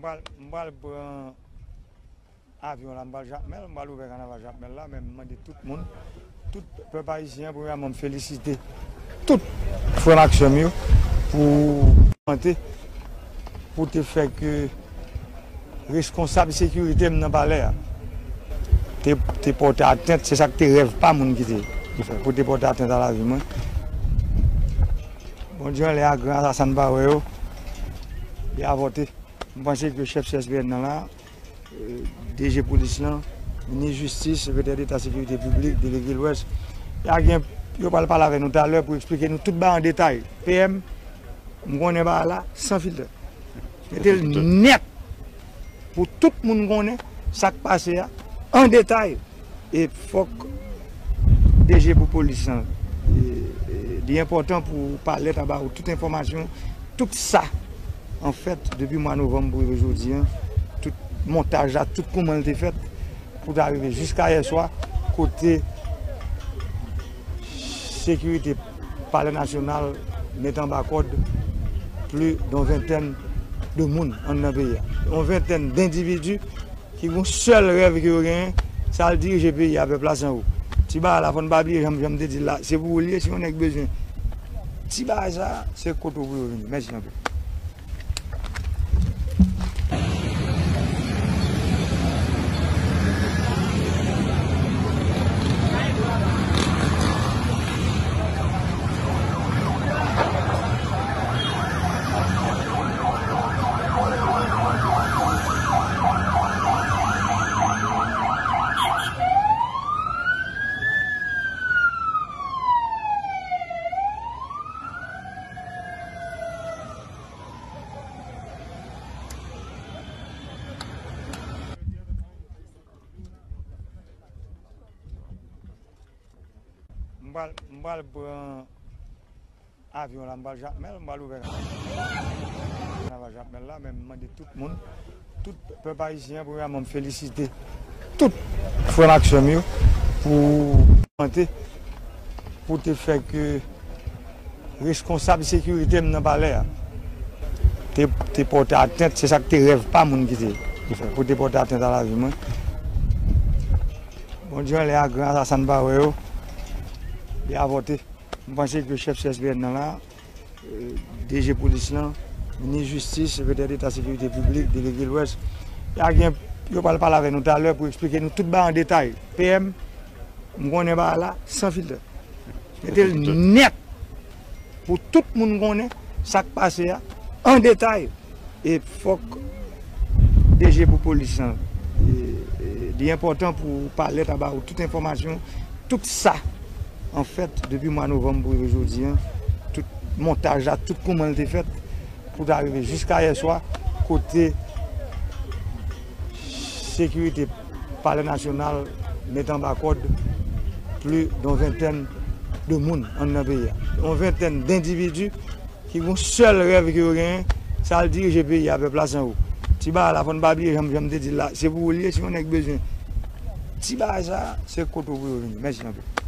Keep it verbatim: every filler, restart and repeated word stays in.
pral, m pral pran avyon la, m pral Jakmèl, m pral ouvè kanaval Jakmèl la, men m mande tout moun, tout pèp ayisyen, premyèman, m felisite tout frè m ak sè m yo pou, pou te fè ke reskonsab sekirite m nan palè a te, te pòte atent, se sa k te rèv pa moun ki te, ki fè, pou te pòte atent a lavi mwen. Bondye anlè a gran, sa, sa n pa wè yo, li avòte. M panse ke chèf C S P N nan la, eh, D G polis lan, minis jistis, sekretè deta sekirite piblik, delege Lwès, y a gen, yo pral pale avè nou talè pou eksplike nou tout bagay an detay. P M, m konnen bagay la san filtè. Mete l nèt pou tout moun konnen sa k pase a an detay. E fòk D G pou polis lan, e, e, li enpòtan pou palè ta ba ou tout enfòmasyon, tout sa, anfèt, depi mwa novanm pou rive jodi a, tout montaj la, tout kouman l te fèt, pou ta rive jiska yè swa, kote sekirite Palè Nasyonal met anba kòd plis de yon ventèn de moun anndan peyi a. Yon ventèn dendividi ki gon sèl rèv ke yo genyen, se al dirije peyi a, pèp la san ou. Ti bagay la, fò n pa bliye, jan, jan m te di l la, se pou ou l ye, si yon nèg bezwen ti bagay sa, se kote w pou yo vini. Mèsi anpil. M pral, m pral pran avyon la, m pral Jakmèl, m pral ouvè kanaval Jakmèl la, men m mande tout moun, tout pèp ayisyen, premyèman, m felisite tout frè m ak sè m yo pou, pou te fè ke reskonsab sekirite m nan palè a te, te pòte atent, se sa k te rèv pa moun ki te, ki fè, pou te pòte atent a lavi mwen. Bondye anlè a gran, sa, sa n pa wè yo, li avòte. M panse ke chèf C S P N nan la, eh, D G polis lan, minis jistis, sekretè deta sekirite piblik, delege Lwès, y a gen, yo pral pale avè nou talè pou eksplike nou tout bagay an detay. P M, m konnen bagay la san filtè. Mete l nèt pou tout moun konnen sa k pase a an detay. E fòk D G pou polis lan, e, e, li enpòtan pou palè ta ba ou tout enfòmasyon, tout sa, anfèt, depi mwa novanm pou rive jodi a, tout montaj la, tout kouman l te fèt, pou ta rive jiska yè swa, kote sekirite Palè Nasyonal met anba kòd plis de yon ventèn de moun anndan peyi a. Yon ventèn dendividi ki gon sèl rèv ke yo genyen, se al dirije peyi a, pèp la san ou. Ti bagay la, fò n pa bliye, jan, jan m te di l la, se pou ou l ye, si yon nèg bezwen ti bagay sa, se kote w pou yo vini. Mèsi anpil.